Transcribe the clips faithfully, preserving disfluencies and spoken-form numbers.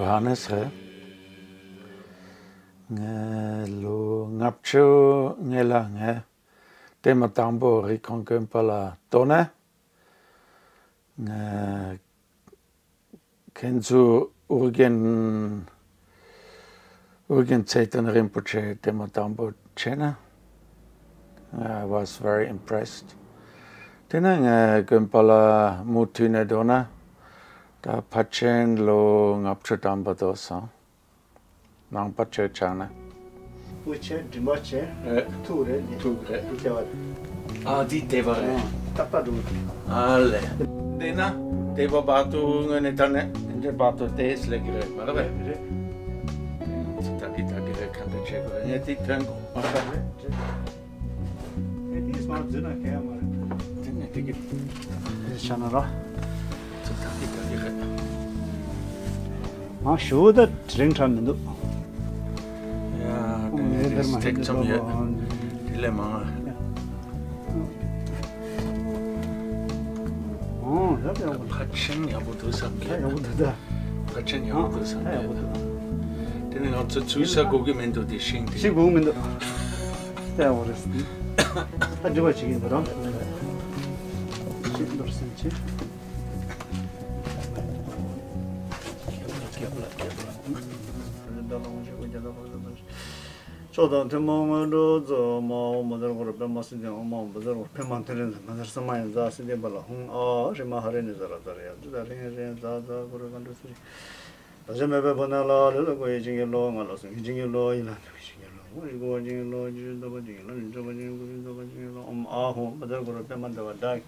ཧ་ནེས་རེད། ངས་ལོ་ལྔ་བཅུ་ངེད་ལ་ངས་ལྟད་མོ་དང་པོ་རི་ཁོང་དགོན་པ་ལ་གཏོགས་ནས། ང་ཁྱེད་ཚོ་ཨོ་རྒྱན་ཨོ་རྒྱན་ཚེ་བརྟན་རིན་པོ་ཆེ་ལྟད་མོ་དང་པོ་བྱས་ན། I was very impressed. དེ་ནས་ངས་དགོན་པ་ལ་མུ་མཐུད་ནས་འགྲོ་ན། ད་ཕལ་ཆེར་ལོ་ལྔ་བཅུ་ཐམ་པ་འགྲོ་སོང་། ནང་པ་ཆོས་ཆགས་ན། སྤུ་ཆེ་མགྲིན་པ་ཆེ། ཨེ། ཐུག་རེད་འདི། ཐུག་རེད། ཐུག་ཆེ་བ་རེད། ཨ་འདི་དེ་བ་རེད། ཨ་ཏག་ཏག་འགྲོ་གི། ཨ་ལེ། འདི་ན་དེ་བ་བར་དུ་ངོས་ནས་ད་ནས་འདི་བར་དུ་དེས་ལེགས་རེད་མ་རེད། རེད། ད་གི་ད་གི་རེད། གང་དུ་ཆེ་གི་རེད། ངས་དེ་ཐོན་གོ་མ་ཤར་རེད། ཨེ་ཏིས་མ་འཛུལ་ན་གལ་མ་རེད། དེ་ནས་དེ་གི་དེ་ཤ་ན་ར། ཚུར་ཐག་གི་ཐག་གི་རེད། མ་ཞུ་ད་དྲིན་ཁྲ་མི་འདུག་ཡ་དེ་ནས་དེ་སྟེག་ཙམ་ཡོད། དེ་ལས་མང་། ཨོ་ཡ་ཡ་བོ། ཕ་ཆེན་ཡག་པོ་འདུག་བསམ་གི། ཡག་པོ་འདུག་ད། ཕ་ཆེན་ཡག་པོ་འདུག་བསམ་གི། དེ་ནས་ང་ཚོ་ཚུར་ས་གོ་གི་མི་འདུག་དེ་ཤིང་དེ། ཤིང་གོ་གི་མི་འདུག་ལྟ་བ་རེད། ད་འདྲི་བ་བྱེད་ཀྱི་འདུག་ར། ཤིང་འདོར་སེམས་ཆེ། ཕྱོགས་དང་ཐུན་མོང་སྔོན་འགྲོ་རྫོགས་མ་འོངས་མ་དར་གོ་ར་པདྨ་སིདྡྷི་ཨོཾ་མ་འོངས་མ་དར་གོ་ར་པདྨ་ཐོད་རིང་མ་དར་ས་མ་ཡ་ཛ་སིདྡྷི་བ་ལ་ཧཱུྃ་ཨཱཿཧྲཱིཿ་མ་ཧ་རེ་ནི་ཛ་ར་ཛ་ར་ཡ་ཛ་ད་རིང་རིང་ཛ་ཛ་གོ་ར་ག་འགྲོ་ཚུ་རི། བདག་ཅག་མེད་པའི་བར་སྣང་ལ་ལུས་ལ་བསྐོར་བའི་བྱིན་གྱིས་རློབས། ངག་ལ་གསུང་གི་བྱིན་གྱིས་རློབས། ཡིད་ལ་འཇུག་པའི་བྱིན་གྱིས་རློབས། ངག་ལ་འགུགས་པའི་བྱིན་གྱིས་རློབས། ཆོས་ཀྱི་རྟོགས་པ་བྱིན་གྱིས་རློབས། ཉོན་མོངས་པའི་བྱིན་གྱིས་རློབས། ཨོཾ་ཨཱཿཧཱུྃ་མ་དར་གོ་ར་པདྨ་ཟླ་བ་གྲགས་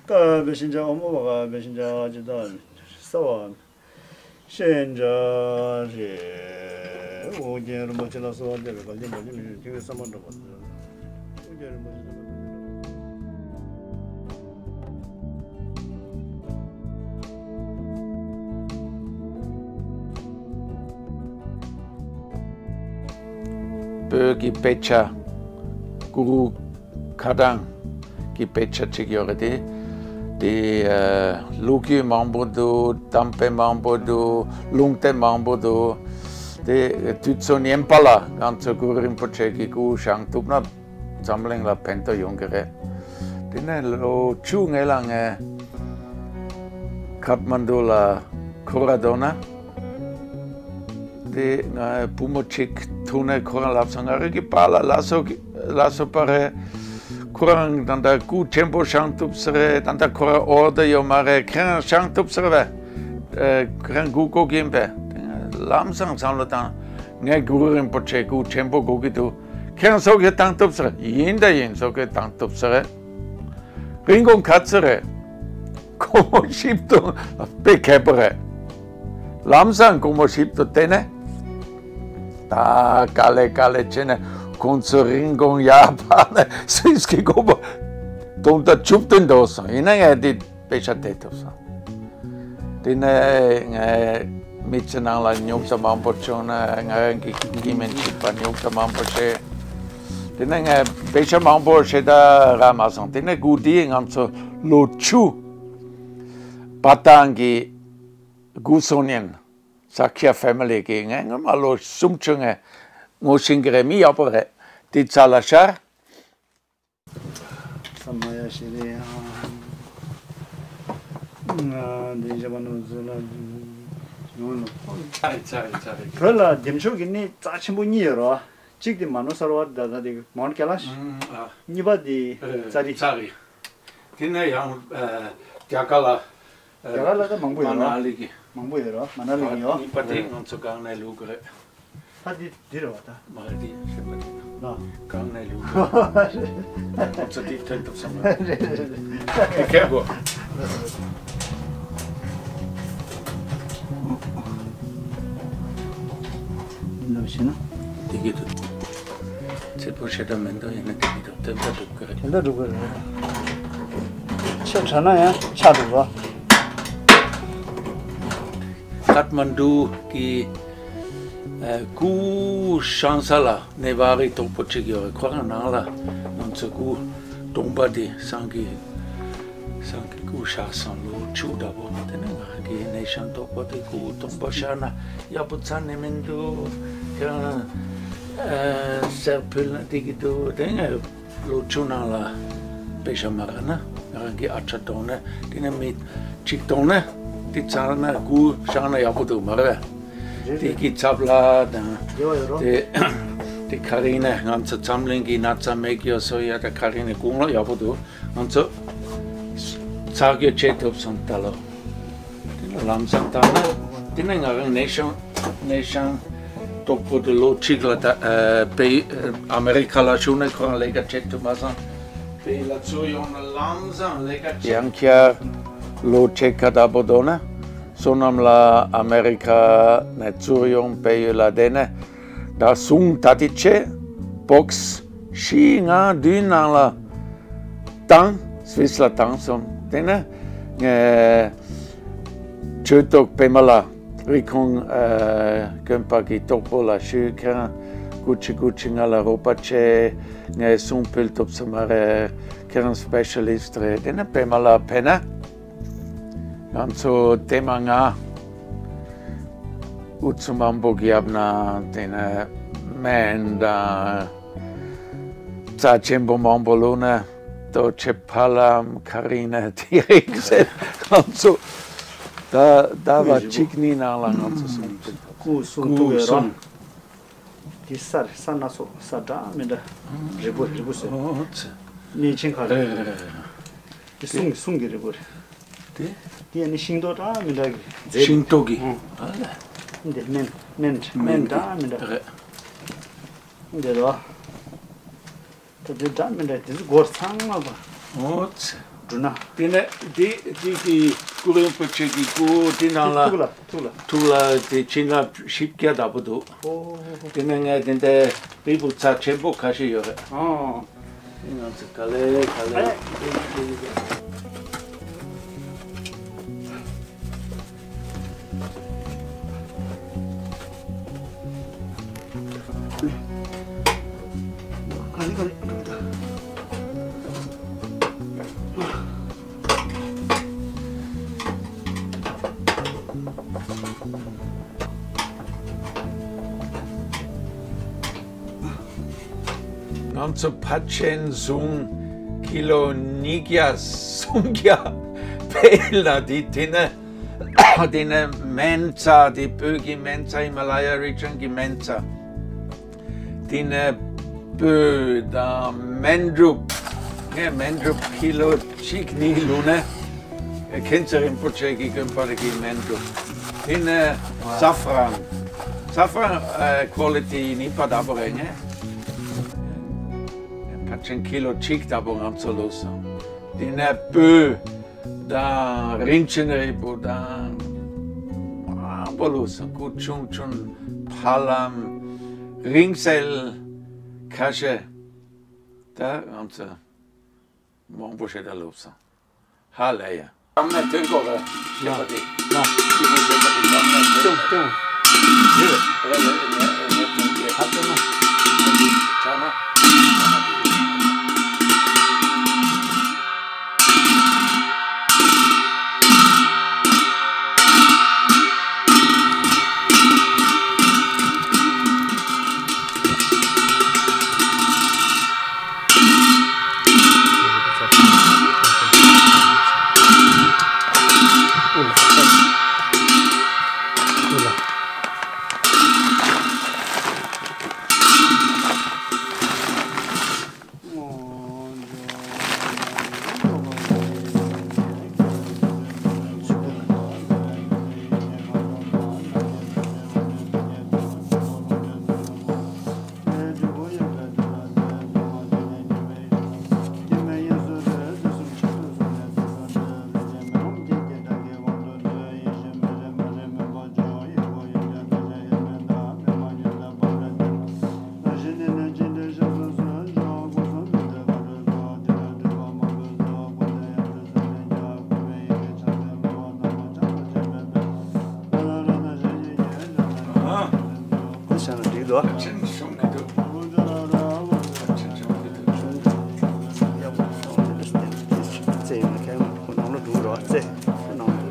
ཀྱི་ཀ་བའི་ཤིང་བྱ། ཨོཾ་ཨོ་བ་ག་བའི་ཤིང་བྱ། ཇི་ལྟ་བ་མེད་ས་བ་ཤིང་བྱ་རེད། ཨོ་རྒྱན་རིན་པོ་ཆེ་ལ་གསོལ་བ་འདེབས་པའི་དགའ་ལྡན་ཕོ་མོ་མི་ཡི་ཐུན་མོང་བསམ་པ་འགྲུབ་པ། ཨོ་རྒྱན་རིན་པོ་ཆེ་ལ་གསོལ་བ་འདེབས་པའི། བོད་ཀྱི་དཔེ་ཆ་གུ་རུ་ཁ་བྱང་གི་དཔེ་ཆ་གཅིག་ཡོད་རེད་དེ། དེ་ཨ་ལོ་རྒྱུས་མང་པོ་འདུག་གཏམ་དཔེ་མང་པོ་འདུག་ལུང་བསྟན་མང་པོ་འདུག་དེ་དུས་ཚོད་རྙེད་པ་ལ་ང་ཚོ་གུ་རུ་རིན་པོ་ཆེ་གི་སྐུ་བཞེངས་ཐུབ་ན་འཛམ་གླིང་ལ་ཕན་ཐོགས་ཡོང་གི་རེད། དེ་ནས་ལོ་བཅུ་སྔོན་ལ་ངས་ཁཐ་མན་ཌུ་ལ་ཁོ་ར་དོ་ན། དེ་ང་བུ་མོ་གཅིག་ཐུག་ནས་ཁོ་རང་ལབ་སོང་། ང་རང་གི་པཱ་ལགས་ལ་སོ་ལ་སོ་པ་རེད། ཁོ་རང་ད་ལྟ་སྐུ་ཆེན་པོ་བཞེངས་ཐུབ་ས་རེད། ད་ལྟ་ཁོ་རང་ཨོར་ཌར་ཡོད་མ་རེད། ཁྱེད་རང་བཞེངས་ཐུབ་ས་རེད་པས། ཨ་ཁྱེད་རང་སྒུག་དགོས་ཀྱི་ཡིན་པས། ལམ་སང་བསམ་བློ་བཏང་། ངས་གུ་རུ་རིན་པོ་ཆེ་སྐུ་ཆེན་པོ་དགོས་ཀྱི་འདུག་ཁྱེད་རང་སོ་སོས་བཏང་ཐུབ་ས་རེད། ཡིན་ད་ཡིན། སོ་སོས་བཏང་ཐུབ་ས་རེད། རིན་གོང་ག་ཚོད་རེད། སྒོར་མོ་བཞི་བཅུ་དཔེ་མཁས་པོ་རེད། ལམ་སང་སྒོར་མོ་བཞི་བཅུ་བལྟས་ནས། ད་དཀའ་ལས་དཀའ་ལས་བྱས་ནས་ཁོང་ཚོ་རིན་གོང་ཡར་འཕར་ནས་སུད་སི་གི་སྒོར་མོ་སྟོང་ཕྲག་བཅུ་བདུན་འགྲོ་སོང་། ཡིན་ན་ངས་འདི་དཔེ་ཆ་བལྟས་ཐུབ་སོང་། དེ་ནས་ངས་མི་ཚེ་ནང་ལ་རྙོག་དྲ་མང་པོ་བྱུང་ནས་ང་རང་གི་སྐྱེ་དམན་ཕྱུག་པ་རྙོག་དྲ་མང་པོ་བྱས། དེ་ནས་ངས་དཔེ་ཆ་མང་པོ་ཤེས་ད་རག་མ་སོང་། དེ་ནས་སྒུག་དེ་ང་ཚོ་ལོ་བཅུ་བར་སྟོང་གི་སྒུག་སོང་ཉིན་ས་ཁྱ་ཕེ་མི་ལི་གི་ངས་སྔོན་མ་ལོ་སུམ་ཅུ་ངས་ངོ་ཤེས་ཀྱི་རེད། མི་ཡག་པོ་རེད། དེ་ཚ་ལ་ཤར། ས་མ་ཡ་ཤི་རེ་ཡང་། ང་འདི་བཞག་པ་ནང་ཚུལ་ལ་ཡོང་ནོ། ཚ་རེད་ཚ་རེད་ཚ་རེད། བོད་ལ་འདེམས་ཤོག་གི་གནས་རྩ་ཆེན་པོ་གཉིས་ཡོད་རེད་བ། གཅིག་དེ་མ་ནོ་སར་བ་ད་ད་དེ་མོན་ཀེ་ལ་ཤི། ཨ། གཉིས་པ་དེ་ཨ་ཙ་རི། ཙ་རི། དེ་ནས་ཡང་ཨ་རྒྱ་གར་ལ། རྒྱ་གར་ལ་ད་མང་པོ་ཡོད་རེད་བ། མ་ན་ལི་གི། མང་པོ་ཡོད་རེད་བ། མ་ན་ལི་གི་ཡོད། གཉིས་པ་དེ་ང་ཚོ་གང་ནས་ལུག་གི་རེད། ད་འདི་འདི་རེད་བ་ད། མ་རེད་དེ་ཤེས་པ་དེ་ན། ལ། གང་ནས་ལུག་གི་རེད། ང་ཚོ་དེ་ཐོན་ཐུབ་སོང་ན། རེད་རེད་རེད། ཁེ་ཁེ་གོ། འདི་ལ་བྱས་ན། དེ་གི་དུ། ཚེ་ཕོ་ཤེ་ད་མེན་ད་ཡིན་ན་དེ་གི་དུ་དོན་དག་སྒྲུབ་གི་རེད། དོན་དག་སྒྲུབ་གི་རེད། ཆེ་དྲགས་ན་ཡང་ཆགས་འགྲོ་གི་རེད། ཀཏ་མན་ཌུ་གི་ཨ་སྐུ་བཞེངས་ས་ལ་གནས་བབ་རིགས་དོག་པོ་གཅིག་ཡོད་རེད། ཁོ་རང་ནང་ལ་ང་ཚོ་སྐུ་གདོང་པ་དེ་སང་གི་སང་གི་སྐུ་བཞག་སང་ལོ་བཅུ་འདྲ་པོ་དེ་ནས་ང་གི་གནས་ ཤང་དོག་པོ་དེ་སྐུ་སྟོང་པ་ཤར་ན་ཡག་པོ་ཚར་ནས་མི་འདུག་ཁྱེད་རང་ཨ་གསེར་ཕུལ་ན་འགྲིག་གི་འདུག་དེ་ངས་ལོ་བཅུ་ནང་ལ་པེ་ཤ་མ་རག་ན་ང་རང་གི་ཨ་ཁྲ་གཏོང་ནས་དེ་ནས་མི་གཅིག་གཏོང་ནས་དེ་ཚར་ན་སྐུ་བཞག་ན་ཡག་པོ་འདུག་མ་རེད། དེ་གི་ཚབ་ལ་དང་དེ་དེ་ག་རེ་ཡིན་ན་ང་ཚོ་འཛམ་གླིང་གི་ན་ཚ་མེད་རྒྱུ་སོགས་ཡ་ད་ག་རེ་ཡིན་ན་དགུང་ལོ་ཡག་པོ་འདུག་ང་ཚོ་ཚ་གྱོད་བྱེད་ཐུབ་སོང་ད་ལོ། དེ་ནས་ལམ་སང་བཏང་ན་དེ་ནས་ང་རང་ནེ་ཤང་ནེ་ཤང་དོག་པོ་དེ་ལོ་གཅིག་ལ་ད་ཨ་པེ་ཨ་མེ་རི་ཁ་ལ་བཞུགས་ནས་ཁོ་རང་ལས་ཀ་བྱེད་ཐུབ་མ་སོང་། པེ་ལ་ཚུར་ཡོང་ན་ལམ་སང་ལས་ཀ་བྱེད། ཡང་ཁྱེད་ལོ་ཕྱེད་ཀ་ལྟ་བུ་འདུག་ན་བསོད་ནམས་ལ་ཨ་མེ་རི་ཁ་ནས་ཚུར་ཡོང་པེ་ཡུལ་ལ་བསྡད་ནས་ད་ཟུང་ད་དེ་ཆེ་བོགས་བཞི་ལྔ་བདུན་ནང་ལ་བཏང་སུད་སི་ལ་བཏང་སོང་། དེ་ནས་ངས་ཆོས་ཐོག་པད་མ་ལ་རི་ཁོང་ཨ་དགོན་པ་གི་དོག་པོ་ལ་ཞུས། ཁྱེད་རང་སྐུ་མཁྱེན་སྐུ་མཁྱེན་ང་ལ་རོགས་པ་བྱེད། ངས་གསུང་ཕུལ་ཐུབ་ས་མ་རེད། ཁྱེད་རང་སི་པེ་ཤ་ལི་སི་ཊི་རེད། དེ་ནས་པད་མ་ལ་ཕེབས་ན་ང་ཚོ་དེ་མ་ང་ཨུ་ཚུགས་མང་པོ་བརྒྱབ་ན་དེ་ནས་སྨན་དང་རྩ་ཆེན་པོ་མང་པོ་བླུགས་ན། ལྟོ་ཆས་ཕ་ལམ་ག་རེ་ཡིན་ན་དེ་རིགས་ཟེར་ང་ཚོ་ད་ཟླ་བ་གཅིག་གཉིས་ནང་ལ་ང་ཚོ་སོང་སྐུ་སྲུང་ཐུག་ཡོད་རང་། དེ་ས་རེད། ས་སྣ་ཚོགས་ས་འདྲ་མི་འདྲ་རི་བོ་རི་བོ་ཟེར། ཨོ་ཙི། གནས་ཆེན་ཁག་རེད། རེད་རེད་རེད། དེ་གསུང་གི་གསུང་གི་རི་བོ་རེད། དེ་དེ་ཡང་ནི་ཤིང་ཏོག་འདྲ་མི་འདྲ་གི་མཛེས། ཤིང་ཏོག་གི་ཨོ། ཨ་ལས། འདི་སྨན་སྨན་སྨན་འདྲ་མི་འདྲ་རེད། འདི་རོ། ད་དེ་འདྲ་མི་འདྲ་དེ་ཚོ་སྒོར་ཚང་མ་པ། ཨོ་ཙི། འབྲུ་སྣ། དེ་ནས་དེ་དེ་གི་སྐུ་རིན་པོ་ཆེ་གི་སྐུ་དེ་ནང་ལ་ཐུགས་ལ་ཐུགས་ལ། ཐུགས་ལ་དེ་བྱིན་རླབས་བཞི་བརྒྱ་ལྟ་བུ་འདུག་ཨོ། དེ་ནས་ངས་དེ་འདྲའི་རིལ་བུ་རྩ་ཆེན་པོ་ཁ་ཤས་ཡོད་རེད། ཨོ། དེ་ང་ཚོ་ག་ལེ་ག་ལེ། ང་ཚོ་ཕལ་ཆེར་ཟུང་ཀི་ལོ་ཉིས་བརྒྱ་སུམ་བརྒྱ་ཕལ་ལ་དེ་དེ་ནས་དེ་ནས་སྨན་རྩྭ་དེ་བོད་ཀྱི་སྨན་རྩྭ་ཧི་མ་ལ་ཡ་རི་ལྗོངས་ཀྱི་སྨན་རྩྭ་དེ་ནས་སྤོས་དང་སྨན་སྒྲུབ་ངས་སྨན་སྒྲུབ་ཀི་ལོ་གཅིག་གཉིས་བླུགས་ནས་མཁན་ཆེན་རིན་པོ་ཆེ་གི་དགོན་པ་རེ་གི་སྨན་སྒྲུབ། དེ་ནས་ཟ་ཧྥ་རན། ཟ་ཧྥ་རན་ཨ་ཀོ་ལི་ཊི་ནི་པ་ལྟ་བུ་རེད། ངས་ཕལ་ཆེར་ཀི་ལོ་གཅིག་ལྟ་བུ་ང་ཚོ་བླུགས་སོང་། དེ་ནས་སྤོས་དང་རིན་ཆེན་རིལ་བུ་དང་མང་པོ་བླུགས་སོང་། སྐུ་ཆུང་ཆུང་ཕ་ལམ་རིང་བསྲེལ་ཁ་ཤས་ད་ང་ཚོ་མང་པོ་ཞེ་དྲག་བླུགས་སོང་། ཧ་ལས་ཡ། ཨ་མ་ཐོན་གོ་ག་ཤེས་པ་དེ། ན། ཤེས་པ་ཤེས་པ་དེ་ཨ་མ་ཐོན་ཏུང་ཏུང་། རེད། རེད་རེད་རེད་རེད་ཐོན་གྱི། ཧ་ཐོན་ན། ཆ་ན། ཨ། དེ་བྱས་ན་འགྲིག་འདུག་ཆེན་ཤོང་གི་འདུག་ཆེན་ཤོང་གི་འདུག་ཡག་པོ་སོང་། དེ་ལ་བརྟེན་ནས་རྩེ་ཡོང་ན་ཁྱེད་ཁོ་ནང་ལ་འགྲོ་རོགས། རྩེ་ནང་དུ།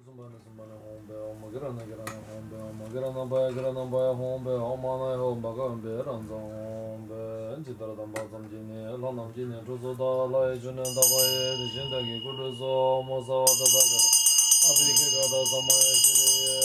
གསུམ་པ་ནས་གསུམ་པ་ནས་ཧོམ་པའི་ཨོ་མ་གི་ར་ན་གི་ར་ན་ཧོམ་པའི་ཨོ་མ་གི་ར་ན་པ་ཡ་གི་ར་ན་པ་ཡ་ཧོམ་པའི་ཨོ་མ་ན་ཧོ་མ་ག་ཨོམ་པའི་རང་ཚང་ཧོམ་པའི། ཇི་ལྟར་དམ་པ་ཙམ་གྱིས་ནི་ལྷ་རྣམས་ཀྱི་ནི་ཁྲུས་གསོལ་དག། ལྷ་ཡི་མཆོད་གནས་དག་པ་ཡི། དེ་བཞིན་བདག་གི་སྐུ་ཁྲུས་གསོལ། ཨོ་མོ་སརྦ་ཏ་ཐཱ་ག་ཏ་ཨ་བྷི་ཤེ་ཀ་ཏ་ས་མ་ཡ་ཤི་རི་ཡེ་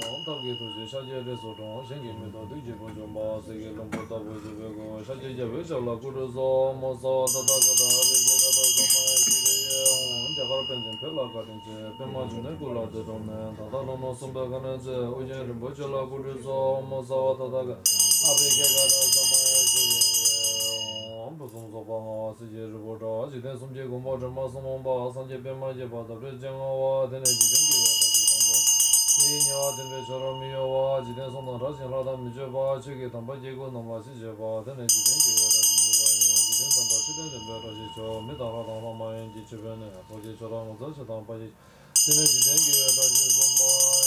ཧོ། ཐབས་ཀྱི་ཐུགས་རྗེས་ཤཱཀྱའི་རིགས་སུ་འཁྲུངས། ཞིང་གི་མེ་ཏོག་བདུད་ཀྱི་དཔུང་འཇོམས་པ། གསེར་གྱི་ལྷུན་པོ་ལྟ་བུར་བརྗིད་པའི་སྐུ། ཤཱཀྱའི་རྒྱལ་པོའི་ཞབས་ལ་སྐུ་ཁྲུས་གསོལ། ཨོ་མོ་སརྦ་ཏ་ཐཱ་ག་ཏ་ཨ་བྷི་ཤེ་ཀ་ཏ་ས་མ་ཡ་ཤི་རི་ཡེ་ཧོ། རྒྱ་གར་པཎ་ཆེན་བོད་ལ་བཀའ་དྲིན་ཆེ། པདྨ་འབྱུང་གནས་སྐུ་ལ་འདི་སྒྲུབ་ནས། ད་ལྟ་ལྷོ་ནུབ་གསུམ་པའི་ཁ་གནོན་མཛད། ཨོ་རྒྱན་རིན་པོ་ཆེ་ལ་སྐུ་ཁྲུས་གསོལ། ཨོ་མོ་སརྦ་ཏ་ཐཱ་ག་ཏ་ཨ་བྷི་ཤེ་ཀ་ཏ་ས་མ་ཡ་ཤི་རི་ཡེ་ཧོ། ཕུན་སུམ་ཚོགས་པ་ལྔ་བ་སྲས་ཀྱི་རིལ་བུ་འདྲ། འཇིག་རྟེན་གསུམ་གྱི་མགོན་པོ་སྒྲོལ་མ་སྲིན་མོ་པ། སངས་རྒྱས་པདྨ་དགྱེས་པ་ཟླ་བྲལ་སྤྱན་སྔ་བ། དེ་ནས་འཇིག་རྟེན་དགེ་བའི་བཀྲ་ཤིས་དང་པོ། དེའི་ཉེ་བར་བསྟན་པའི་ཆོས་རབ་མི་གཡོ་བ། འཇིག་རྟེན་གསུམ་དང་བྲལ་ཞིང་ལྷ་དང་མི་མཆོད་པ། ཆོས་ཀྱི་དམ་པ་སྐྱེ་དགུ་རྣམས་ལ་ཞི་བྱེད་པ། དེ་ནས་འཇིག་རྟེན་དགེ་བའི་བཀྲ་ཤིས་གཉིས་པ་ཡིན། འཇིག་རྟེན་དམ་པ་ཕྱི་རྟེན་བདེན་པའི་བཀྲ་ཤིས་མཆོག་མི་དང་རབ་དང་ལྷ་མ་ཡིན་གྱི་མཆོད་པའི་གནས། ཚོགས་ཀྱི་མཆོག་དང་ངོ་མཚར་ཆོས་དང་དཔལ་གྱི། དེ་ནས་འཇིག་རྟེན་དགེ་བའི་བཀྲ་ཤིས་གསུམ་པ་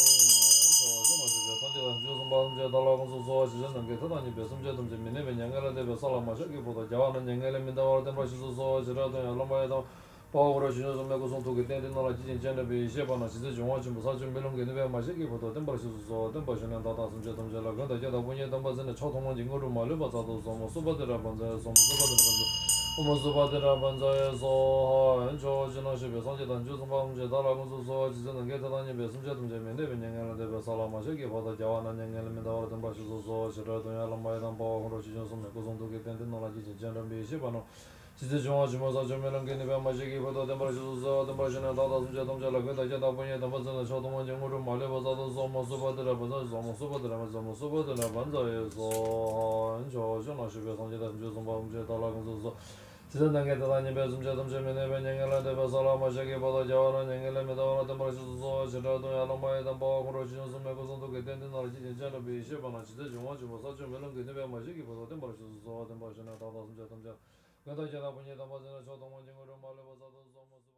ཡིན། ཆོག་ཤེས་མ་ཞུགས་པའི་སངས་རྒྱས་དང་བྱང་ཆུབ་སེམས་དཔའ་ཐམས་ཅད་བདག་ལ་དགོངས་སུ་གསོལ། ཇི་ལྟར་ནམ་མཁའི་མཐའ་དང་མཉམ་པའི་སེམས་ཅན་ཐམས་ཅད་མི་གནས་པའི་མྱ་ངན་ལས་འདས་པའི་ས་ལ་མ་ཞུགས་ཀྱི་བར་དུ་རྒྱལ་བ་རྣམས་མྱ་ངན་ལས་མི་འདའ་བར་བརྟན་པར་གཤེགས་སུ་གསོལ། ཞེས་རབ་ཏུ་ཡང་ལམ་པ་ཡི་དམ་དཔའ་བོ་ཁོ་རང་ཞིང་བཅུ་གསུམ་མའི་སྐུ་གསུང་ཐུགས་ཀྱི་རྟེན་འདི་རྣམས་ལ་བགྱིས་ཤིང་སྤྱན་དྲངས་པའི་ཡེ་ཤེས་པ་རྣམས་ཇི་སྲིད་འབྱུང་བ་ཆེན་པོ་ས་བཅུ་མེ་ལོང་གི་ནུས་པས་མ་ཞིག་གི་བར་དུ་བརྟན་པར་གཤེགས་སུ་གསོལ། བརྟན་པར་བཞུགས་ནས་བདག་དང་སེམས་ཅན་ཐམས་ཅད་ལ་མགོན་དང་རྒྱལ་དང་དཔུང་གཉེན་དམ་པ་ཚུན་ནས་མཆོག་ཐུན་མོང་གི་དངོས་གྲུབ་མ་ལུས་པ་སྩལ་དུ་གསོལ། སོ་པ་ཏི་ར་བཛྲ་ཡེ་སྭཱ་ཧཱ། སོ་པ་ཏི་ར་བཛྲ། ཨོ་མ་སོ་པ་ཏི་ར་བཛྲ་ཡེ་སྭཱ་ཧཱ། ཆོག་ཤེས་མ་ཞུགས་པའི་སངས་རྒྱས་དང་བྱང་ཆུབ་སེམས་དཔའ་ཐམས་ཅད་བདག་ལ་དགོངས་སུ་གསོལ། ཇི་སྲིད་ནམ་མཁའི་མཐའ་དང་མཉམ་པའི་སེམས་ཅན་ཐམས་ཅད་མི་གནས་པའི་མྱ་ངན་ལས་འདས་པའི་ས་ལ་མ་ཞིག་གི་བར་དུ་རྒྱལ་བ་རྣམས་མྱ་ངན་ལས་མི་འདའ་བར་བརྟན་པར་གཤེགས་སུ་གསོལ། ཞེས་རབ་ཏུ་ཡང་ལམ་པ་ཡི་དམ་དཔའ་བོ་ཁོ་རང་ཞིང་བཅུ་གསུམ་མའི་སྐུ་གསུང་ཐུགས་ཀྱི་རྟེན་འདི་རྣམས་ལ་བགྱིས་ཤིང་སྤྱན་དྲངས་པའི་ཡེ་ཤེས་པ་རྣམས་ཇི་སྲིད་འབྱུང་བ་ཆེན་པོ་ས་བཅུ་མེ་ལོང་གི་ནུས་པས་མ་ཞིག་གི་བར་དུ་བརྟན་པར་གཤེགས་སུ་གསོལ། བརྟན་པར་བཞུགས་ནས་བདག་དང་སེམས་ཅན་ཐམས་ཅད་ལ་མགོན་དང་རྒྱལ་དང་དཔུང་གཉེན་དམ་པ་ཚུན་ནས་མཆོག་ཐུན་མོང་གི་དངོས་གྲུབ་མ་ལུས་པ་སྩལ་དུ་གསོལ། ཨོ་མ་སོ་པ་ཏི་ར་བཛྲ་ཡེ་སྭཱ་ཧཱ། ཨོ་མ་སོ་པ་ཏི་ར་བཛྲ་ཡེ་སྭཱ་ཧཱ། ཨོ་མ་སོ་པ་ཏི་ར་བཛྲ་ཡེ་སྭཱ་ཧཱ། ཆོག་ཤེས་མ་ཞུགས་པའི་སངས་རྒྱས་དང་བྱང་ཆུབ་སེམས་དཔའ་ཐམས་ཅད་བདག་ལ་དགོངས་སུ་གསོལ། ཇི་སྲིད་ནམ་མཁའི་མཐའ་དང་མཉམ་པའི་སེམས་ཅན་ཐམས་ཅད་མི་གནས་པའི་མྱ་ངན་ལས་འདས་པའི་ས་ལ་མ་ཞིག་གི་བར་དུ་རྒྱལ་བ་རྣམས་མྱ་ངན་ལས་མི་འདའ་བར་བརྟན་པར་གཤེགས་སུ་གསོལ། ཞེས་རབ་ཏུ་ཡང་ལམ་པ་ཡི་དམ་དཔའ་བོ་ཁོ་རང་ཞིང་བཅུ་གསུམ་མའི་སྐུ་གསུང་ཐུགས་ཀྱི་རྟེན་འདི་རྣམས་ལ་བགྱིས་ཤིང་སྤྱན་དྲངས་པའི་ཡེ་ཤེས་པ་རྣམས་ཇི་སྲིད་འབྱུང་བ་ཆེན་པོ་ས་བཅུ་མེ་ལོང་གི་ནུས་པས་མ་ཞིག་གི་བར་དུ་བརྟན་པར་གཤེགས་སུ་གསོལ། བརྟན་པར་བཞུགས་ནས་བདག་དང་སེམས་ཅན་ཐམས་ཅད་མགོན་དང་རྒྱལ་དང་དཔུང་གཉེན་དམ་པ་ཚུན་ནས་མཆོག་ཐུན་མོང་གི་དངོས་གྲུབ་མ་ལུས་པ་སྩལ་དུ་གསོལ།